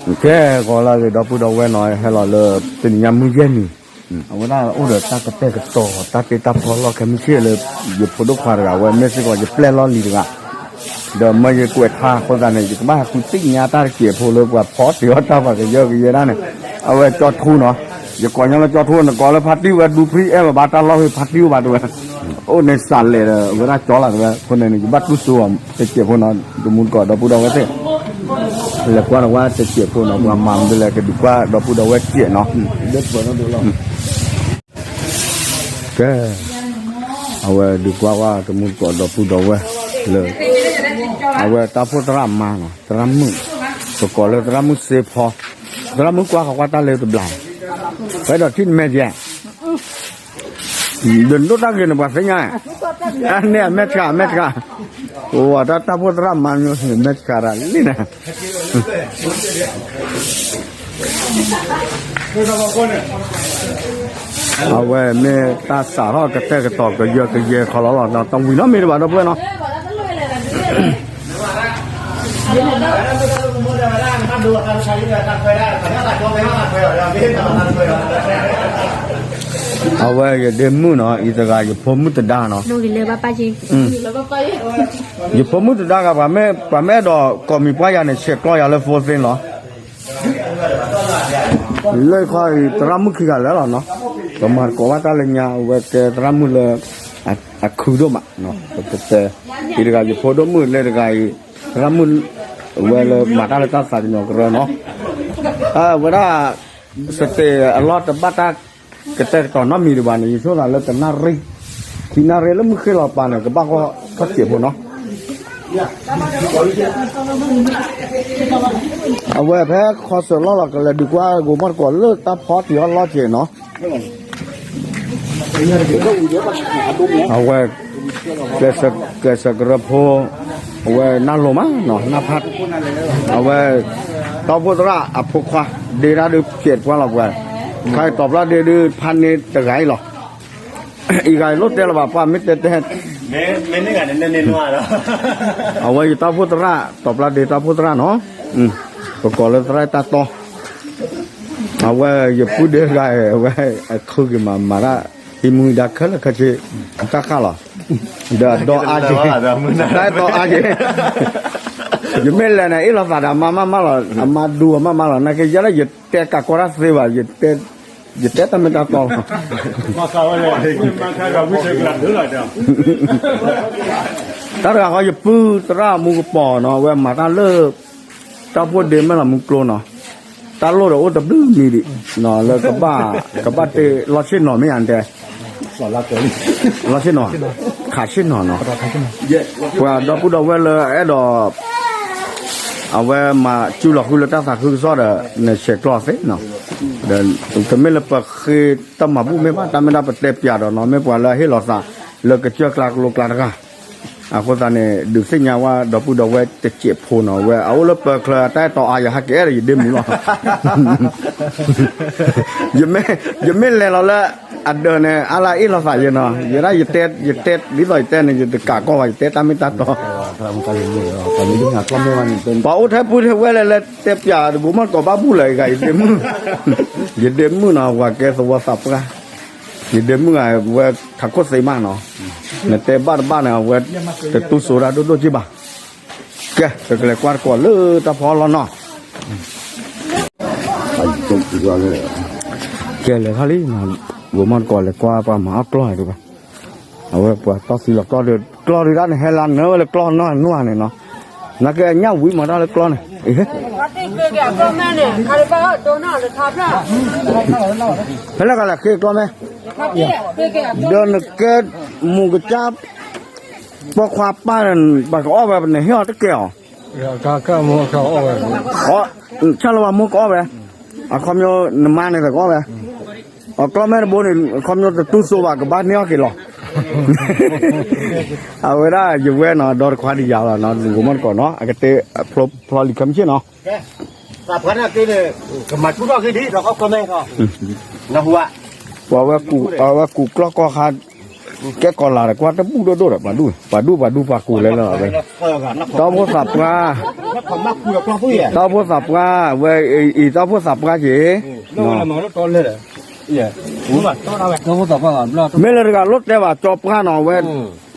ကဲ ဂီၤလၢအဂ့ၤ ဒီပုၢ်ဒီဝဲၢ်နီၤ ဟဲလီၤလၢ တနံၤညါမုၢ်ယဲၢ်နံၤ အဝဲဒၣ်အိၣ်ဒီးတၢ်ကတဲာ်ကတီၤ တၢ်တ့တၢ်ဖီလီၢ်ခဲမုၢ်ဆ့ၣ်လၢ ယဖိဒိၣ်ခွါတဂၤဝဲ မ့ၢ်စ့ၢ်ကီး ယပျဲၢ်လီၢ်လံၤတဂၤ ဒီးမၢယကွဲးထါအဃိသတးန့ၣ် ယကဘၣ်ဟဲဃုသ့ၣ်ညါတၢ်တစဲးဖိလၢပှၤဖီတ့အီၣ်တၢ်ပှၤကယၢကယဲဒၣ်န့ၣ် အဝဲကၠီထူနီၤ ယကိးညီလၢကၠီထူ နကိးလၢဖါတံၢ်ဝဲဒူဖံအဲၣ်ဘၣ်ဘၣ်တၢ်လီၢ်ဂ့ၢ်ဖါတံၢ်အိၣ်ဘၣ်တဝဲ အိၣ်န့ၣ်စးလဲၤဒီး အဝဲဒၣ်ကၠီလီၤတဝဲ အဃိန့ၣ် ယဘၣ်တူၢ်စိအီၤတစဲးဖိနီၤ တမူတကိးဒီပုၢ်ဒီဝဲၢ်သ့ၣ် လဲၤကွၢ်တဝဲတစဲးဖိနီၤ ပှၤမၤမနုၤလဲၣ် ကဒုးကွၢ်ဒီပုၢ်ဒီဝဲၢ်စဲးနီၤ ကဲ အဝဲဒုးကွၢ်ဝဲတမူတကိးဒီပုၢ်ဒီဝဲၢ်လၢ အဝဲတၢ်အိၣ်ဖှိၣ်သရၣ်မါနီၤ သရၣ်မုၣ် ပကိးလၢသရၣ်မုၣ်စ့ဖီ သရၣ်မုၣ်ကွၢ်ဃီကွၢ်တၢ်လၢတဘျီ ပအဲၣ်ဒိးထံၣ်နမဲာ်ကဲ ဒီးနဒိၣ်တၢ်ဂ့ၤန့ၣ် ပှၤသ့ၣ်ညါ အန့ၣ်အမဲာ်ဆှး အမဲာ်ဆှး အိၣ်ဝဲတၢ်တၢ်အိၣ်ဖှိၣ်သရၣ်မါမျိုး မဲာ်ဆှးတၢ်လံန့ၣ် အဝဲမ့ၢ်တၢ်စးထီၣ်ကတဲာ်ကတီၤကယၢကယဲခီလီၤလီၤ တဝံၤနီတမံၤတဘၣ်ဒီပုၢ်ဝဲၢ်နီၤ အဝဲယဒ့မုၣ်နီၤ အံၤတဂၤယဖိမုၣ်တဒါနီၤ ယဖိမုၣ်တဒါဂၤ ပှၤမ့ၢ်အဲၣ်ဒိးကိးမံၤပှၢ်ယၤန့ၣ် ဆဲးကျိးယၤလၢ phone သ့လီၤ လၢခီအံၤ သရၣ်မုၣ်ခံဂၤလၢာ်လီၤနီၤ ပမၤသကိးဘၣ်တၢ်လၢညါ အဝဲကဲသရၣ်မုၣ်လၢ အခုဒိၣ်မး ပတဲ အံၤတဂၤယဖိဒိၣ်မုၣ်လၢတဂၤအံၤ သရၣ်မုၣ် အဝဲလၢမၤတၢ်လၢတၢ်သးကညီၤကရၢနီၤ အဝဲဒၣ် စတဲအလီၢ်တဘၣ်တၢ်ကတဲာ်ကတီၤနီတမံၤဒံးဘၣ်န့ၣ် ယဆိသးလၢတနၣ်ရံၣ် ခံနၣ်ရံၣ်လၢမုၢ်ဃ့ၢ်လီၤပာ်န့ၣ် ကဘၣ်ဃီထီၣ်စဲးဖိနီၤ အဝဲဖဲခီစၢၤလီၢ်လီၤ ကလဲၤဒုးကွၢ်ဂိၤမီၢ်တကိးလၢတၢ်ဖီတ့အီၣ်လီၢ်စဲးနီၤ အဝဲ ကျဲးစၢးကရၢဖိ အဝဲနၢ်လိၤမးနီၤ နၢ်ဖး အဝဲ တၢ်အိၣ်ဖှိၣ်သရၣ်အဖိခွါ ဒ့တၢ်ဒုးဖျဲးတပှၢ်လီၤပှၤ ခါအံၤတီၤပျၢ်ဒ့ဒုးဖးန့ၢ်တဂၤအံၤလီၤ အံၤဂၤအံၤလိၣ်တဲလီၤဘၣ် ပှၢ်မ့ၢ်တဲတဲ အဝဲယတၢ်အိၣ်ဖှိၣ်သရၣ် တီၤပျၢ်ဒ့တၢ်အိၣ်ဖှိၣ်သရၣ်နီၤ ပကိးလၢသရၣ်တၢ်တီ အဝဲယပုၢ်ဒ့တဂၤ အဝဲ အခုက့ၤမၤမၤတၢ် ဟံးမူဒါခဲလၢာ်ခဲဆ့ တၢ်ဃၣ်လီၤ ဒီးအဒီအါက့ၤ တၢ်အဲၣ်တီအါက့ၤ ယမ့ၢ်လဲၤန့ၣ် အ့ၣ်လိာ်သးဒီးအမါမးမးလီၤ အမါဒူအမးမးလီၤ နာ်က့ယဲလၢယတဲကးကီတၢ်သ့ဘၣ် ယတဲတၢ်မ့ၢ်တၢ်တီလီၤ တၢ်တဂၤဃီယပုၢ်သရၣ်မူကပီၤနီၤ အဝဲမၤတၢ်လၢ တၢ်အိၣ်ဖှိၣ်ဒ့မ့ၢ်လီၤမူကျိနီၤ တၢ်လိၣ်ဒီးအိၣ်တဘျုးမံၤဒံး လၢကဘၣ် ကဘၣ်တ့လီၢ်ဆ့ၣ်နီၤမ့ၢ်ယၤတဲ လီၢ်ဆ့ၣ်နီၤ ခးဆ့ၣ်နီၤနီၤ ပှၤဒီပုၢ်ဒီဝဲၢ်လၢအဲၣ်ဒိး အဝဲမၤစူၤလီၤဃုလၢတၢ်သးခုကစီၣ်ဒီး နဆဲးကျိးသ့နီၤ ဒီးတမ့ၢ်လၢပဃ့တၢ်မၤဘူၣ်မ့ၢ်ဘၣ် တၢ်မ့ၢ်ဒၣ်ပတဲပၠးဒီးနီၤ မ့ၢ်ပှၤလၢအဟ့ၣ်လီၤသး လၢကစၢၢ်ကျါကလိကျါတဂၤ အဃိသတးန့ၣ် ဒုးသ့ၣ်ညါဝဲဒီပုၢ်ဒီဝဲၢ်တစဲးဖိနီၤ ဝဲအအိၣ်လၢပၢၤချၢတၢ်အဲၣ်တီအါ ယဟဲက့ၤအဲၣ်ဒီးယဒ့မုၣ်လီၤ ယမ့ၢ်လဲၤလီၤလၢ အဒၢးန့ၣ် အါလၢအ့ၣ်လိာ်သးယဲနီၤ ယဲဒၣ်ယတဲ ယတဲ ဒ်သိးယတဲန့ၣ် ယတကးကီဘၣ် ယတဲတၢ်မ့ၢ်တၢ်တီ ပှၤအိၣ်ထဲပုၢ်ထဲဝဲၢ်လၢ လၢတဲပၠးတဘိမီၢ်တကိးဘၣ်ဘူၣ်လၢၤ ယဂၤယဒ့မုၣ် ယဒ့မုၣ်နီၤ ပှၤကဲသဝီသးပှၢ် ယဒ့မုၣ်ဂၤဝဲထးခိၣ်သ့မးနီၤ နတဲဘၣ်တဘၣ်န့ၣ် အဝဲတတူၢ်စိတၢ်ဒိၣ်ဒိၣ်က့ဘၣ် ကဲ ပကလဲၤကွၢ်တကိးလၢတၢ်ဖီလီၤနီၤ ကဲလဲၤထီၣ်လံ ဂိၤမီၢ်တကိးလဲၤကွၢ်ပှၤမၤအီၣ်ကျီၢ်ဒံးဘၣ် အဝဲပှၤတီၢ်သံလီၤကျီၢ်ဒံး ကျီၢ်ဒံးတၢ်န့ၣ် ဟဲလၢနၢဝဲလၢကျီၢ်နီၢ်နွၢ်န့ၣ်နီၤ နာ်က့အညၣ်ဝံၤမၤတၢ်လၢကျီၢ်န့ၣ် ဖဲလဲၣ်ကလဲၤဃ့ကျီၢ်မဲ ဒီးနကဲမူကစၢ် ပိာ်ခွါပၢ်န့ၣ် ပှၤကအီၣ်ဝဲ ပနဟ့ၣ်အီၤတကဲအီၤ ဆၣ်လၢပှၤမိၢ်ကအီၣ်ဝဲ အခီပညီနမါန့ၣ်သကအီၣ်ဝဲ အကျီၢ်မဲတဘိန့ၣ် အခီပညီတတူၢ်စိဘၣ် ကဘၣ်န့ၢ်အီၣ်က့ၤလီၤ အဝဲဒၣ်ယဝဲနီၤ ဒီတခွါဒံးယၤလီၤနီၤ ဂိၤမီၢ်တကိးနီၤ အကတဲဖျီလံၤခဲမုၢ်ဆ့ၣ်နီၤ သးပှၢ်န့ၣ်က့န့ၣ် ကမၤထူထီၣ်က့ၤဒံး ဒီးခီကျီၢ်မဲဒီး နဟူဧါ ပှၤဝဲကူၣ် အဝဲကူၣ်ကျီၢ်ကီၢ်ခါ ကဲကီၤလၤဒီးကွၢ်တဘူၣ်ဒိၣ်ဒိၣ်ဒီး ပှၤဒူၣ် ပှၤဒူၣ်ပှၤကူၤလဲလၢအဝဲ တီဖိသးပှၢ် တီဖိသးပှၢ် ဝဲအံၤ တီဖိသးပှၢ်က့ၤ မ့ၢ်လၢတဂၤလိၣ်တဲဘၣ်ကၠီပှၢ်နီၤ အဝဲ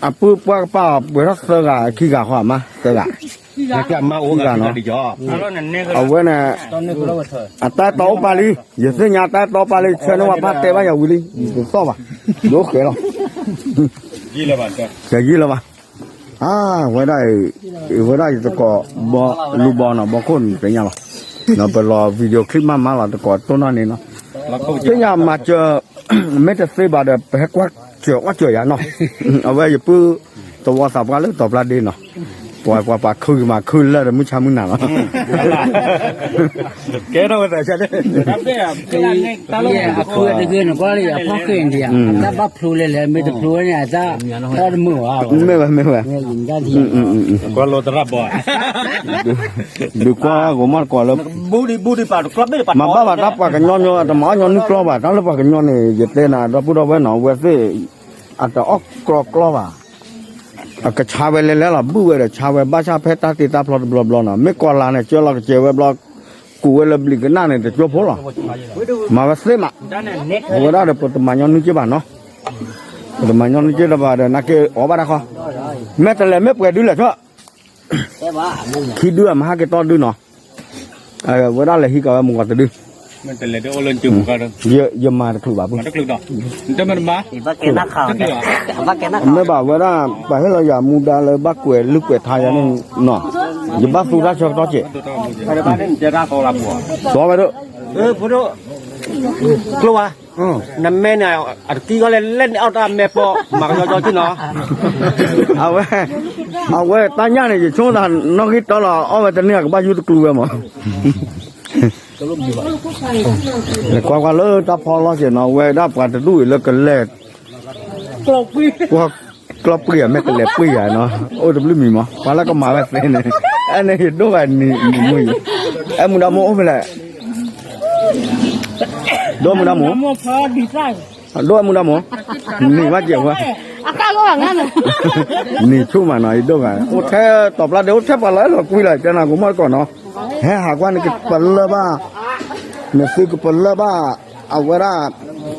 အပုၢ်ပှၢ်ကပၢ်ပှဲၤထီၣ်သၢဂၤခံဂၤဃီမး သၢဂၤ ခံဂၤနီၤ အဝဲန့ၣ် အတၢ်အဲၣ်တီအိၣ်ပာ်လံ ယသ့ၣ်ညါတၢ်အဲၣ်တီအိၣ်ပာ်လံ ဆၢန့ၢ်ဝဲဖးတဲဘၣ်ယၤဝံၤလံ ယတသီၣ်ဘၣ် ယအိၣ်ဃဲလီၤ တယံာ်လၢၤဘၣ် အဝဲဒၣ် ဝဲဒၣ်ယသကိး ဘီလူၤဘီနီၤ ဘီခိၣ်န့ၣ်သ့ၣ်ညါလီၤ ပလီၤ video clip မးမးလီၤ သကိးတိၢ်နီၣ်န့ၣ်နီၤ သ့ၣ်ညါမၤစၢၤ မ့ၢ်တသ့ဘၣ်ဒီး ပဟဲကွၢ်စၢၤအီၣ်စၢၤယၤနီၤ အဝဲယပုၢ်သဝီသးပှၢ်လၢတီၤပျၢ်ဒ့နီၤ ပှၤပှၤပှၤခုဂ့ၤမၤခုလၢာ်ဒီးမုၢ်ဆါမုၢ်နၤလီၤ ကဲထီၣ်ဝဲသးဆၢ အဖုတဂ့ၤန့ၣ်ကွၢ်လၢယဖီၣ်ဃ့ၣ်ဒံးဧါ တၢ်ဘၣ်ဖျိလဲၣ်လဲၣ် မ့ၢ်တဖျိန့ၣ် အတၢ်တမုာ်ဘၣ် မ့ၢ်ဝဲ မ့ၢ်ဝဲ ကွၢ်လိတရၣ်ဘီ ဒုးကွၢ်ဂိၤမီၢ်တကိးလၢ မၤဘၣ်ဘၣ်တၢ်ပှၤကညီညီ တမၤအီၣ်ညီနုၢ်ကျီဘၣ် တၢ်လၢပှၤကညီန့ၣ် ယတဲနၤ ဒီပုၢ်ဒီဝဲၢ်နီၤ အဝဲသ့ၣ် အတအီၣ်ကျီကျီဘၣ် အကဆါဝဲလဲၤလဲၤလီၤ ဘုၣ်ဝဲဒီးဆါဝဲ ဘၣ်ဆၣ်ဖဲတၢ်တ့တၢ်ဖျီတဘျီဘျီနီၤ မ့ၢ်ကီၤလၤန့ၣ် ကၢလီၤကစဲးဝဲဘျီ ကူးဝဲလၢဘျံးကနၣ်န့ၣ် တကၠိဖိလီၤ မၤဝဲသ့မး အဝဲဒၣ်ဒီးပတမၤညီနုၢ်က့ဘၣ်နီၤ ပတမၤညီနုၢ်က့ဒီးဘၣ်ဒီး နာ်က့အီၣ်ဘၣ်တၢ်ခီ မဲာ်တလဲၤမ့ၢ်ပှဲၤဒုလဲၣ်ထီၣ် ခံဒုအမၤဟဲက့ၤတီဒုနီၤ ဝဲဒၣ်လဲၤဟံးကၤဝဲမုၢ်ကီၤတဒု ယမၤတချုးဘၣ်ပုၢ် မ့ၢ်ဘၣ်ဝဲဒၣ် ပှၤဟ့ၣ်လီၤယၤမူဒါလၢဘၣ်ကွဲးလုၢ်ကွဲးထါယၤန့ၣ်နီၤ ယဘၣ်သူတၢ်ဆၢကတီၢ်စဲး စီဝဲဒၣ် ကျိဝါ နမဲန့ၣ် အတကံကီလဲၣ်လဲၣ်န့ၣ်အီၣ်တၢ်မဲာ်ပီ မၤကညီကီက့နီၤ အဝဲ အဝဲတၢ်ညၣ်န့ၣ် ယဆိသးနီၣ်ဂံၢ်တီလီၤ အီၣ်ဝဲတန့ၢ်အကဘၣ်ယူတကျူဝဲမး ကွၢ်ကွၢ်လၢတၢ်ဖီလီၢ်စဲးနီၤ ဝဲဒၣ်ပှၤတဒူၣ်အံၤလၢကလဲၤ ကျီပှံၢ် မဲာ်ကလဲၤပှံၢ်ယၤနီၤ အိၣ်တဘျုးမံၤမး ပှၤလၢကမၤဝဲသ့န့ၣ် အဲန့ၣ်ယဒိၣ်ဂၤနံၤမုၢ်ယံၤ အဲမူဒါမိၢ်အိၣ်ဖဲလဲၣ် ဒိၣ်မူဒါမိၢ် ဒိၣ်မူဒါမိၢ် နံၤဘၣ်စဲးဝဲ နံၤဆူၣ်မးနီၤ ယဒိၣ်ဂၤ အိၣ်ထဲတီၤပျၢ်ဒ့ အိၣ်ထဲပှၤလီၤအဲၣ်လီၤကွံလီၤ တဲနၤကမီၢ်တကိးနီၤ ဟဲဟးကွၢ်နကပလၢၢ်ဘၣ် နသုကပလၢၢ်ဘၣ် အဝဲဒၣ်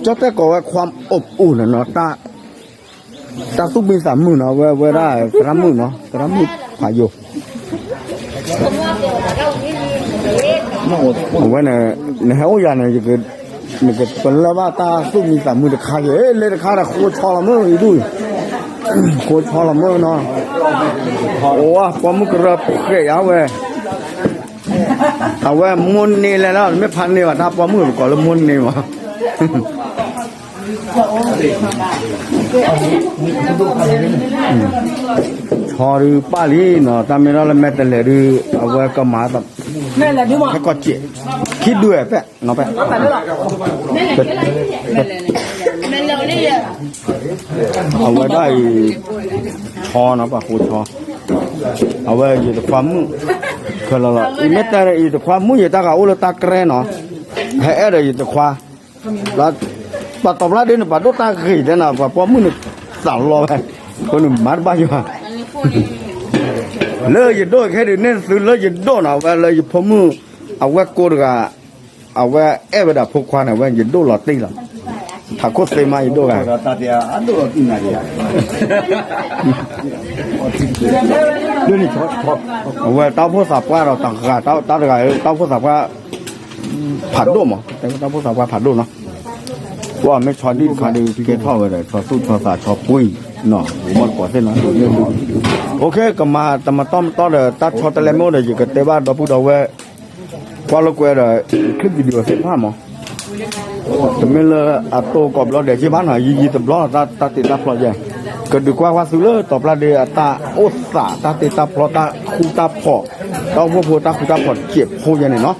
ကၠီၣ်တဲၣ်ကိးဝဲ ความอบอุ่น နီၤ တၢ်သူၣ်မံသးမုာ်နီၤ ဝဲဝဲဒၣ် သရၣ်မုၣ်နီၤ သရၣ်မုၣ်ဖးယိာ် အဝဲန့ၣ် နဟဲအိၣ်ယၤန့ၣ် နကပလၢၢ်ဘၣ်တၢ်သူၣ်မံသးမုာ်တခါက့ၤ လၢတခါဒီးဃိဆီလီၤမုၢ်အံၤဒူၣ် ဃိဆီလီၤမုၢ်နီၤ အိၣ်ပိာ်မုၣ်ကရၢဖှဲးယၤဝဲ အဝဲမိၢ်န့ၢ်လဲၣ်လီၤ မ့ၢ်ဖးန့ၢ်ဘၣ်တၢ်ပိာ်မုၣ် ပကိးလၢမိၢ်န့ၢ်မး ဆီဒုးပၢ်လံနီၤ တၢ်မ့ၢ်ထီၣ်လၢမဲာ်တလဲၤဒုး အဝဲကမၤ ဟဲကီၢ်စဲး ခံဒုးဖဲ နီၤဖဲ အဝဲဒၣ်အံၤ ဆီနီၤ ပှၤဃိဆီ အဝဲယတခွါမုၣ် ခဲလၢာ်လီၤ အံၤမ့ၢ်တဲအံၤတခွါမုၣ်ယတၢ်ဂၤအိၣ်လၢတၢ်ကြဲနီၤ ဟဲအဲၣ်ဒီးယတခွါ ပှၤတီၤဖျါဒ့န့ၣ် ပှၤဒိၣ်တၢ်ဂ့ၤတဲနၤ ပှၤပိာ်မုၣ်န့ၣ် သးလီဝဲ အဃိန့ၣ်မၤတဘၣ်ယွၤ လၢယဒိၣ်ခဲဒုးန့ၣ်သုလၢယဒိၣ်နီၤ အဝဲလၢယဖိမုၣ် အဝဲကိးတဂၤ အဝဲအဲၣ်ဝဲဒၣ်ဖိခွါန့ၣ် အဝဲယဒိၣ်လီၤတံၢ်လီၤ ထးခိၣ်သ့မးယဒိၣ်ဂၤ အဝဲတၢ်အိၣ်ဖှိၣ်သးပှၢ်ဒီးတဂၤ တၢ်တဂၤ တၢ်အိၣ်ဖှိၣ်သးပှၢ် ဖးဒိၣ်မး တဲဝဲတၢ်အိၣ်ဖှိၣ်သးပှၢ်ဖးဒိၣ်နီၤ ပှၤမ့ၢ်ဆီဒံၣ်တခါဒီး ကဲထီၣ်ဝဲဒီး ဆီသူၣ်ဆီသးဆီပှံၢ်နီၤ မီၢ်တကိးသ့ၣ်နီၤ OK ကမၤတမတီၢ်မတီၢ်ဒီး တၢ်ဆီတလဲမ့ၢ်အိၣ်ဒီး ယကတဲဘၣ်ဒီပုၢ်ဒီဝဲၢ် ကွၢ်လိာ်ကွဲဒီး clip video သ့ၣ်တဖၣ်မး တမ့ၢ်လၢအတိၢ်ကိးဘျီဒဲးက့ဘၣ်နီၤ ယံာ်ယံာ်တဘျီလီၤ တၢ်တ့တၢ်ဖျီယဲ ကဒုးကွၢ်ကွၢ်သုလၢတီၤပျၢ်ဒ့အတၢ်အိၣ်သး တၢ်တ့တၢ်ဖျီ တၢ်ဃူတၢ်ဖိး တၢ်အိၣ်ဖှိၣ်ဖိတၢ်ဃူတၢ်ဖိးတစဲးဖိယဲန့ၣ်နီၤ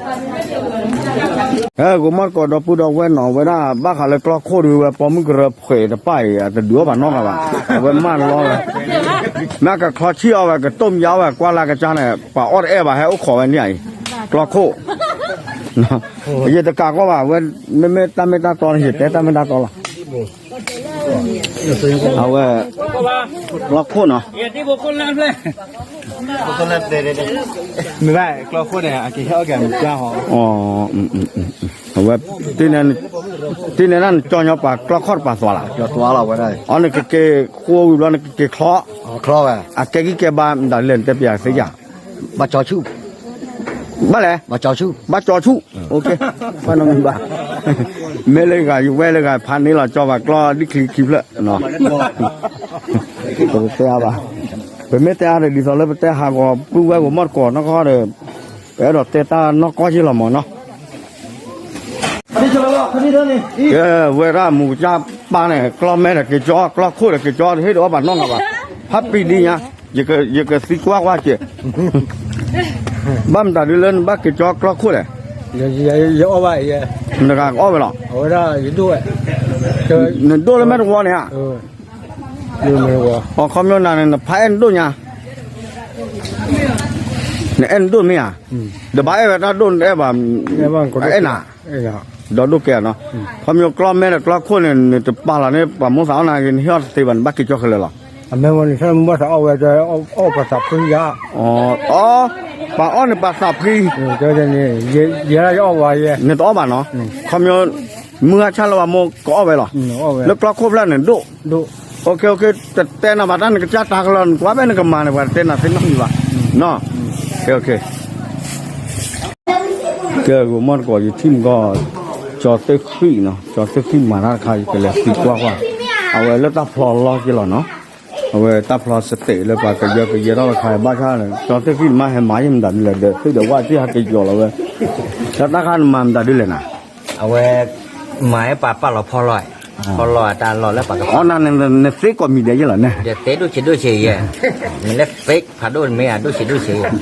ဟဲဂိၤမီၢ်တကိးဒီပုၢ်ဒီဝဲၢ်နီၤ ဝဲဒၣ်ဘၣ်ဃးလၢကျီခိၣ်ဒုးဝဲ ပိာ်မုၣ်ကရၢဖှဲးတပၣ်အံၤ အတဒုးအီၣ်ဘၣ်နီတဂၤဘၣ် အဝဲမၢလီၤဝဲ မ့ၢ်ကချီဆံၣ်အီၣ်ဝဲ ကတိၢ်မယါဝဲ ကွၢ်လၢကစၢ်န့ၣ် ပှၤအီၣ်တအဲၣ်ဘၣ် ဟဲအိၣ်ခိးဝဲန့ၣ်အံၤ ကျီခိၣ် ယတကးကီဘၣ် ဝဲ မ့မ့ၢ်တၢ်မ့ၢ်တၢ်တီန့ၣ် ယတဲတၢ်မ့ၢ်တၢ်တီလီၤ အဝဲ ကျီခိၣ်နီၤ, မ့ၢ်ဘၣ် ကျီခိၣ်န့ၣ် အကဟဲအီၣ်က့ၤမူၤကၠါဟီ, အဝဲ တ့န့ၣ်ဒၣ်နကၠီညီပှၤကျီခိၣ်တပာ်သွါလၢ်, အီနကက့ၤဃိဝံၤဘျီနကက့ၤချီ, အကဲကံၣ်ကဲဘါမတၤလဲၣ် နတဲပျးသ့ယၤ, ဘၣ်လဲၣ်, ဘၣ်ကၠီဆူၣ်, ဘၣ်နီတမံၤဘၣ်, မ့ၢ်လၢဂၤယဝဲလၢဂၤဖးန့ၢ်လီၤ ကၠီပှၤကျီဒ်ချံခံဖျၢၣ်, ပတဲအါဘၣ်, ပမ့ၢ်တဲအါဒီးဒ်သိးလၢပတဲဟးဂီၤပုၢ်ဝဲၢ်ဂီၤမီၢ်တကိးနီၢ်ကီၢ်ဒီး ပအဲၣ်ဒိးတဲတၢ်နီၢ်ကီၢ်ယ့ၢ်လီၤမၢ်နီၤ. ကဲ ဝဲဒၣ်မူၤကစၢ်ပၢ်န့ၣ် ကျီမဲဒီးက့ၤကၠီ ကျီခိၣ်ဒီးက့ၤကၠီ တဟ့ၣ်ဒုးအီၣ်ဘၣ်နီတဂၤဘၣ်, ဖးပံၤဒ်ညါ, ယကသံကွၢ်ကွၢ်ကဲ, ဘၣ်မတၤဒုးလၢနဘၣ်က့ၤကၠီကျီခိၣ်လဲၣ်, ယအီၣ်ဘၣ်, နတဂၤကအီၣ်ဝဲလီၤ, နဒိၣ်လၢမဲာ်တဝီန့ၣ်ဧါ, အခီပညီနၤန့ၣ် နဖးအဲၣ်နဒိၣ်ညါ, နအဲၣ်နဒိၣ်မ့ၢ်ဧါ, ဒီးဘၣ်အဲၣ်ဝဲတၢ်ဒိၣ်နအဲၣ်ဘၣ်, အဲၣ်နၤ, ဒီးဒိၣ်ကဲနီၤ, ခီပညီကျီမဲဒီးကျီခိၣ်န့ၣ် နတပာ်လီၤန့ၣ် ပှၤမိၣ်သးအီၣ်နၤဂ့ၤ နဟ့ၣ်အီၣ်တသ့ဘၣ် နဘၣ်က့ၤကၠီခဲလၢာ်လီၤ. အမ့ၢ်ဝဲန့ၣ် ဆၢမုၢ်ဘၣ်သးအီၣ်ဝဲအီၣ်ပှၤသးဖှံယါ, အီ, ပှၤအီၣ်န့ၣ်ပှၤသးဖှံ, နတအီၣ်ဘၣ်နီၤ, ခီပညီ မုၢ်ဂၤဆၣ်လၢပှၤမိၢ်ကအီၣ်ဝဲလီၤ, လၢကျီခိၣ်ဖျၢၣ်န့ၣ်ဒိၣ်, တတဲနၤဘၣ်တၢ်နကစၢ်တၢ်ကလီၤ နကွၢ်ဖဲနကမၤန့ၣ် ပှၤတတဲနၤသ့နီတမံၤဘၣ်, ကဲ ဂိၤမီၢ်တကိး ယထံၣ်မ့ၢ်ကီၢ် ကၠီသ့ၣ်ဃံၣ်နီၤ, ကၠီသ့ၣ်ဃံၣ်မၤတၢ်တခါ ယကလဲၤသံကွၢ်ကွၢ်, အဝဲလၢတၢ်ဖျီလီၤက့လီၤနီၤ, အဝဲတၢ်ဖျီစတဲးလၢပှၤကယၢကယဲထီၣ်တခါ ဘၣ်ဆၣ်န့ၣ် ကၠီသ့ၣ်ဃံၣ်မၤဟဲမၤယဲၢ်မတၤဒ်လဲၣ်ဒီး သ့ၣ်ဒီးဝၣ်တံၢ်ဟးကယီၤလီၤဝဲ, ဒီးတၢ်ခါနမၤမတၤဒ်လဲၣ်နၤ အဝဲ မၤဟဲပှၤပာ်လီၤဖီလီၤ, ဖီလီၤအတၢ်လီၢ်လၢပှၤကပာ်, နသ့ကိးမံၤဒဲးယဲၢ်လီၤန့ၣ်, ယတဲဒိၣ်ဆံးဒိၣ်ဆံးယဲၢ်, မ့ၢ်လၢသ့ဖးဒိၣ်မ့ၢ်ဧါ ဒိၣ်ဆံးဒိၣ်ဆံးယဲၢ်,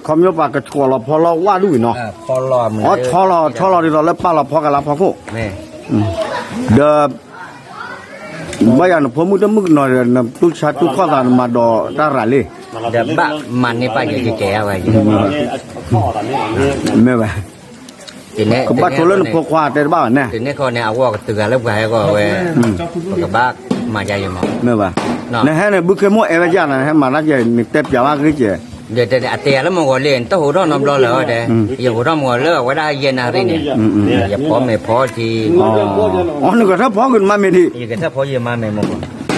ခီပညီပှၤကဆှီလီၤဖီလီၤဝၣ်ဒူၣ်အံၤနီၤ, အီ ဆီလီၤ ဆီလီၤဒ်သိးလၢပာ်လီၤဖီကလါဖီခိၣ်, ဒီး ဘၣ်ယၤနဖိမုၣ်တမုၣ်ကနီၤဒီး နတူၢ်ဆါတူၢ်ခီၣ်သးနမၤဒိးတၢ်ရၤလံ, ဒီးဘၣ်မၤန့ၢ်ပာ်ယဲၢ်ကဲဝဲ, မ့ၢ်ဝဲ ကဘၣ်ဆိလၢနဖိခွါတဲတဘၣ်ဘၣ်န့ၣ်, တန့ၢ်ခီန့ၣ် အဝဲကတုၤဂၤလၢပှၤဟဲဂီၤဝဲ, ပကဘၣ်မၤယါယဲၢ်မး, မ့ၢ်ဘၣ်, နဟဲန့ၣ် ဘုခ့မိၣ်အဲၣ်ဝဲယၤနၤ နဟဲမၤတၢ်ကဲ နတဲပျးဘၣ်ဂ့ၤကဲ ဒီးတဲအတဲယၤလၢမုၢ်ဂီၤလံ နတဟိးထီၣ်နီတဘျီလၢၤဝဲတဲ, ယဟိးထီၣ်မုၢ်ဂီၤလၢအဝဲဒၣ်ယဲၢ်နၣ်ရံၣ်န့ၣ်, ယဖီမ့ၤဖီက့ၤ, အီ နကထၢၣ်ဖီက့ၤနမါမ့ၤဒံး, ယကထၢၣ်ဖီယမါမ့ၤမ့ၢ်,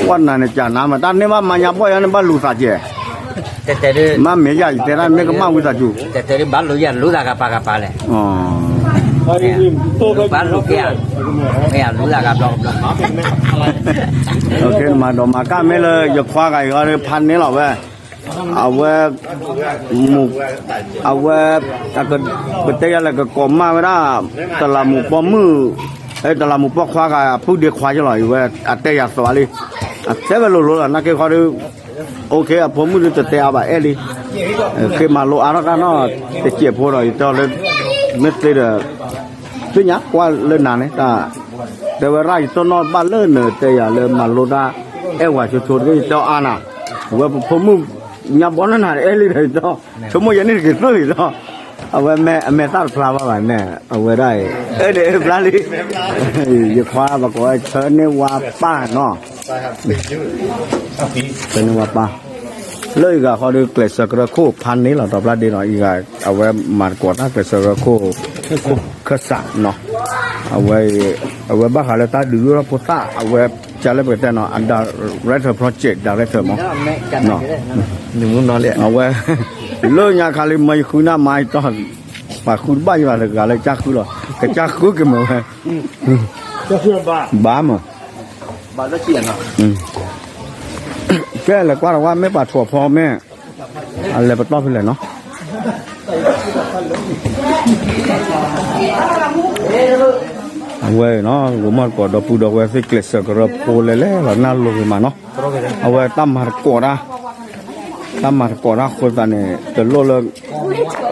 ဝဲနၤန့ၣ် ကနၤမး တၢ်န့ၢ်ဘၣ်မါညါဘီၣ်ယၤန့ၣ် ဘၣ်လူၤသးကဲ တဲတဲဒ်, မ့မ့ၢ်ယၤ ယတဲဒၣ်မ့ၢ်ကမၣ်ဝံသးစူၤ, တဲတဲဒ်ဘၣ်လူၤယၤလူၤသးဂၤပာ်ဂၤပာ်လဲၣ်, ဘၣ်လူၤကဲဧါ, မ့ၢ်ယၤလူၤသးဂၤဘျီဘျီ, နမၤဒိးမၤကၢ်မ့ၢ်လၢယခွါဂၤအံၤဃီဒီး ဖးန့ၢ်လီၤဝဲ, အဝဲ မူး, အဝဲ ပတဲယၤလၢကကိးမၢ်ဝဲဒၣ် တလးမူးပိာ်မုၣ်, တလးမူးပိာ်ခွါဂၤ အပုၢ်ဒ့ခွါယလီၤ အံၤဝဲ အတဲယၤသီလံ, အတဲဝဲလိၤလိၤလီၤ နာ်က့ခီဒီး OK အဖိမုၣ်ဒုးတတဲအါဘၣ်အဲၣ်လံ, ဃ့မၤလိအါထီၣ်တၢ်နီၢ်တစဲးဖိဒီး ယတဲအီၤလၢ မ့ၢ်သ့ဒီး သ့ၣ်ညါကွၢ်လၢနၤန့ၣ် တၢ် တဲဝဲဒၣ် ယတိၢ်နီၣ်ဘၣ်လၢနတဲယၤလၢမၤလိတၢ် အဲၣ်ဝဲဆိဆိတက့ၢ် ယတဲအါနၤ, ဝဲပဖိမုၣ်ညါဘီနၤနၤအဲၣ်လံဒီး ယတဲ ဆိကမိၣ်ယဲန့ၣ်တက့ၤသိၣ်လံဒီး အဝဲမ့ၢ်အမဲာ်သၣ်တဖျါဘၣ်ဘၣ်န့ၣ် အဝဲဒၣ်အံၤ အဲၣ်ဒိးဖျါလံ, ယခွါပကိးဝဲဆၢန့ၢ်ဝါပၢ်နီၤ, ဆၢန့ၢ်ဝါပၢ်, လၢအံၤဂၤဃီဒီး ကျဲးစၢးကရၢခိၣ်ဖးန့ၢ်လီၤ ဒီးဖျါဒ့နီၤ အံၤဂၤ အဝဲမၤသကိးတၢ်ကျဲးစၢးကရၢခိၣ် ခိၣ်ခၢၣ်စးနီၤ, အဝဲ အဝဲဘၣ်ဃးလၢတၢ်ဒုးဒိၣ်ထီၣ်ဖိသၣ် အဝဲ ကလၢပကတဲနီၤ အ director project director မး အဝဲ လၢညါခါလံ မၢယဃုနၢ်မါယတီၢ် ပှၤဃုတဘၣ်ယဘၣ် တဂၤလၢကစၢ်ဃုလီၤ ကစၢ်ဃုက့ၤမ့ၢ်ဝဲ ဘၣ်မး ကဲ လဲၤကွၢ်တဝၢ် မ့ၢ်ပှၤထိးဖီမ့ၢ် အလဲၤပတီၢ်ဖဲလဲၣ်နီၤ အဝဲနီၤ ဂီၤမီၢ်တကိး ဒီပုၢ်ဒီဝဲၢ်သ့ၣ်ကျဲးစၢးကရၢဖိလဲၤလဲၤလီၤ နၢ်လိၤဂ့ၤမးနီၤ အဝဲတၢ်မၤသကိးတၢ် တၢ်မၤသကိးတၢ်အဃိသတးန့ၣ် တလိၣ်လၢ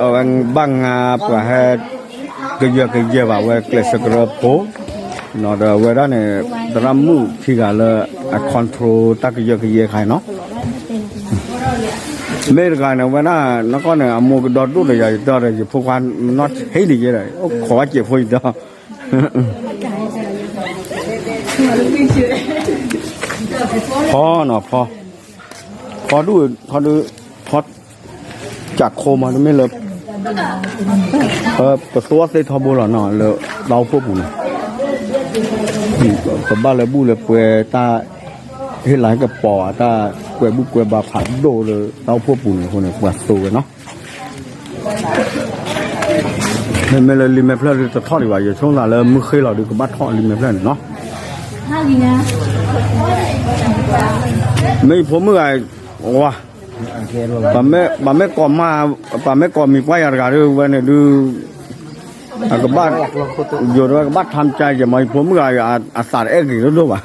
အဝဲဘၣ်ငါပှၤဟဲ ကယၢကယဲဘၣ် အဝဲကျဲးစၢးကရၢဖိ ဒီးအဝဲဒၣ်န့ၣ် သရၣ်မုၣ်ခံဂၤလၢ အ control တၢ်ကယၢကယဲခါအံၤနီၤ မ့ၢ်တဂၤန့ၣ် အဝဲဒၣ် နကီၢ်န့ၣ် အမိၢ်ကဒီဒိၣ်ဒီးယၤ ယတီၢ်ဒီး ယဖိခွါနီၢ်ဟ့ၣ်ဒံးယဲဒီး အိၣ်ခိးဝဲစဲးဖိယတီၢ် ဖီနီၤဖီ, ဖီဒူၣ် ဖီဒူၣ် ဖီ ကးခိမး တမ့ၢ်လၢ ပသူအီၣ်သ့ၣ်ထီဘိလီၤနီၤ လၢတၢ်အိၣ်ဖှိၣ်ပူၤန့ၣ်, ပဘၣ်လၢဘူၣ်လၢပှဲၤတၢ် ဟ့ၣ်လၤဟ့ၣ်ကပီၤ တၢ်ကွဲးဘူၣ်ကွဲးဘါဖးဒိၣ်လၢတၢ်အိၣ်ဖှိၣ်ပူၤန့ၣ်အဃိန့ၣ် ပှၤသိဝဲနီၤ. မ့မ့ၢ်လၢလံာ်မဲာ်ဖျၢၣ်ဒုးတထီၣ်ဒံးဘၣ် ယဆိကမိၣ်လၢမုၢ်ဃ့လီၤဒုးကဘၣ်ထီၣ်လံာ်မဲာ်ဖျၢၣ်န့ၣ်နီၤ. မ့ၢ်ယဖိမုၣ်ဂၤ ဝါ, ပမ့ၢ်ကိးမး ပမ့ၢ်ကိးမံၤကွၢ်ယၤတဂၤဒုး ဝဲန့ၣ်ဒုး အကဘၣ် ယိၤဒဝဲကဘၣ်ထါမကါယဲမး ယဖိမုၣ်ဂၤ အသးတအဲၣ်ဂ့ၤဒိၣ်ဒိၣ်ဘၣ်,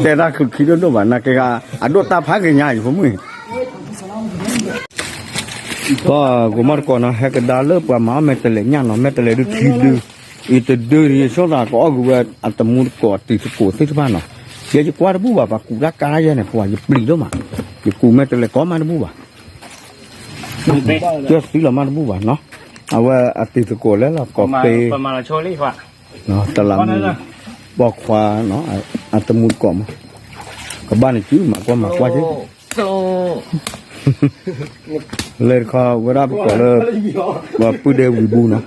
တဲတၢ်ချုးခံဒိၣ်ဒိၣ်ဘၣ် နာ်က့ဂၤ အဒိၣ်တၢ်ဖးက့ၤညါ ယဖိမုၣ် ကီၢ်ကိးမီၢ်တကိးနီၤ ဟဲကဒါလၢပှၤမၤအီၣ်မဲာ်တဲးလဲးညၣ်နီၤ မဲာ်တဲးလဲးဒုခံဒု, အံၤတဒု ယဆိကမိၣ်သးကအီၣ်ကွံာ်ဝဲ အတမူတကိးအတံၤသကိးသ့ၣ်တဖၣ်နီၤ, ယဲယကွၢ်တဘူၣ်ဘၣ် ပှၤကူးတၢ်ကါတၢ်ယဲန့ၣ် ပှၤယပျံၤဒိၣ်မး, ယကူးမဲာ်တဲးလဲးကိးမးတဘူၣ်ဘၣ်, ယသံလီၤမးတဘူၣ်ဘၣ်နီၤ, အဝဲအတံၤသကိးလဲၣ်လီၤ ကိးပ့ တလးမူ ပိာ်ခွါ အတမူတကိးမး, ကဘၣ်န့ၣ်စုမၤကွၢ်မၤကွၢ်က့ၤ လၢတခီဝဲဒၣ်ပကိးလၢ ပပုၢ်ဒဲဝံၤဘူနီၤ,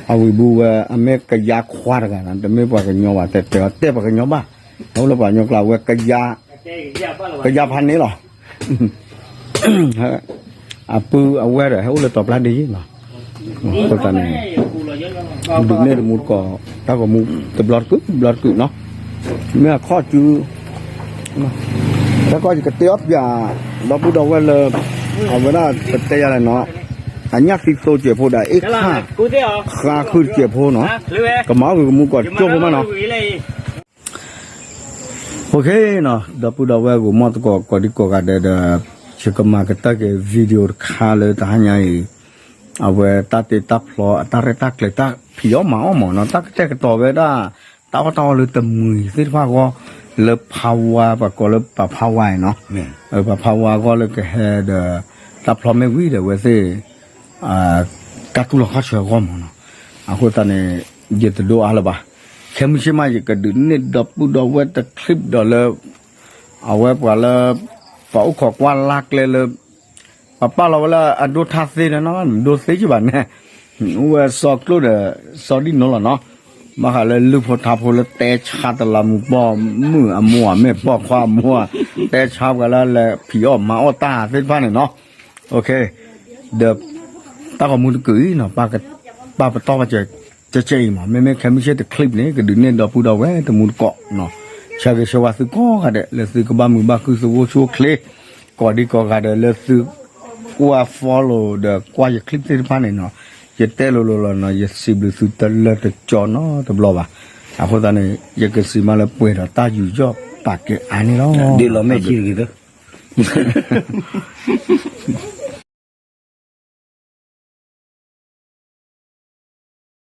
အဝံၤဘူဝဲ အမ့ၢ်ကယါခွါတဂၤနီၤ တမ့ၢ်ပှၤကညီဘၣ် တဲတဲအီၤတဲပှၤကညီဘၣ်, အအိၣ်လၢပှၤကညီကျါဝဲ ကယါဖးန့ၣ်လီၤ, အပုၢ်အဝဲၢ်ဒီး ဟဲအိၣ်လၢတီၤပျၢ်ဒ့ယ့ၣ်နီၤ, အဃိသတးန့ၣ် ဒုးနဲၣ်တမူတကိး တၢ်ဂီၤမူတဘျီတကုာ် တဘျီတကုာ်နီၤ, မ့ၢ်အခီၣ်စု တၢ်ကီယကတဲအီၣ်ပၠး ဒီပုၢ်ဒီဝဲၢ်လၢ အဝဲဒၣ်ပတဲယၤလဲၣ်နီၤ, အညၣ်သံသိစဲးဖိဒီး အ့ၣ်ခၣ် ဃါခုၣ်တစဲးဖိနီၤ, ကမၤအီၣ်ဂ့ၤကမူကီးကၠိဖိမးနီၤ OK နီၤ ဒီပုၢ်ဒီဝဲၢ်ဂီၤမီၢ်သကိး ကိးဒံကိးဂၤဒဲးဒီး ယကမၤကတၢၢ်က့ၤ video တခါလၢတဟါညါအံၤ, အဝဲတၢ်တ့တၢ်ဖျီအတၢ်ရဲၣ်တၢ်ကျဲၤတၢ်ဖံးအီၣ်မၤအီၣ်မးနီၤ တၢ်ကတဲာ်ကတီၤဝဲဒၣ် တၢ်အီၣ်တၢ်အီလၢတမှံၤသ့ၣ်တဖၣ်အဂီၢ် လၢဖးဝါ ပှၤကိးလၢပှၤဖးဝါအံၤနီၤ, ပှၤဖးဝါအဂီၢ်လၢကဟဲဒီး တၢ်ဖျီမ့ၢ်ဝံၤဒီးအဝဲသ့ၣ် ကၢ်တူၢ်လီၤခီၣ်ဆၢအဂီၢ်မးနီၤ, အဃိသတးန့ၣ် ယတဒိအါလၢၤဘၣ်, ခဲမုၢ်ဆ့ၣ်မး ယကဒုးနဲၣ်ဒီပုၢ်ဒီဝဲၢ်တ clip ဒီးလၢ အဝဲပှၤလၢ ပှၤအိၣ်ခိးကွၢ်လၢ်ကျဲလၢ ပှၤပာ်လီၤဝဲလၢအဒိၣ်ထၣ်သ့န့ၣ်နီၤ ဒိၣ်သ့ကဘၣ်န့ၣ် အိၣ်ဝဲစီၤကျိၣ်ဒီး စီၤဒံၣ်နိလီၤနီၤ, ဘၣ်ဃးလၢလုၢ်ဖိထါဖိလၢတဲဆါတလးမူပိာ်မုၣ်အမိၢ်ဧါ မ့ၢ်ပိာ်ခွါအမိၢ်ဧါ, တဲဆါပှၤလၢလဲၤဖံးအီၣ်မၤအီၣ်တၢ်သ့ၣ်တဖၣ်န့ၣ်နီၤ, ဒီး တၢ်ဂီၤမူတကုာ်အံၤနီၤ ပာ်ပတီၢ်ဘၣ် ကဲကဲအံၤမး မ့မ့ၢ်ခဲမုၢ်ဆ့ၣ်တ clip န့ၣ် ကဒုးနဲၣ်ဒီပုၢ်ဒီဝဲၢ်တမူတကိးနီၤ, ဆၢဂ့ၤဆၢဝါသုကိးဂၤဒဲး လၢသုကဘၣ်မုာ်ဘၣ်ခု သုအိၣ်ဆူၣ်အိၣ်ချ့ ကိးဒံကိးဂၤဒဲး လၢသုကွၢ် follow ဒီးကွၢ်ယ clip သ့ၣ်တဖၣ်န့ၣ်နီၤ, ယတဲလိၤလိၤလီၤနီၤ ယစံးဘျုးသုတလၢတကီနီတဘျီဘၣ်, အဃိသတးန့ၣ် ယကစံးမးလၢပှဲၤဒီးတၢ်ယူးယီၣ်ပာ်ကဲအါန့ၣ်လီၤ, ဒ်လီၤမဲာ်ဆံးတဂ့ၤသၢ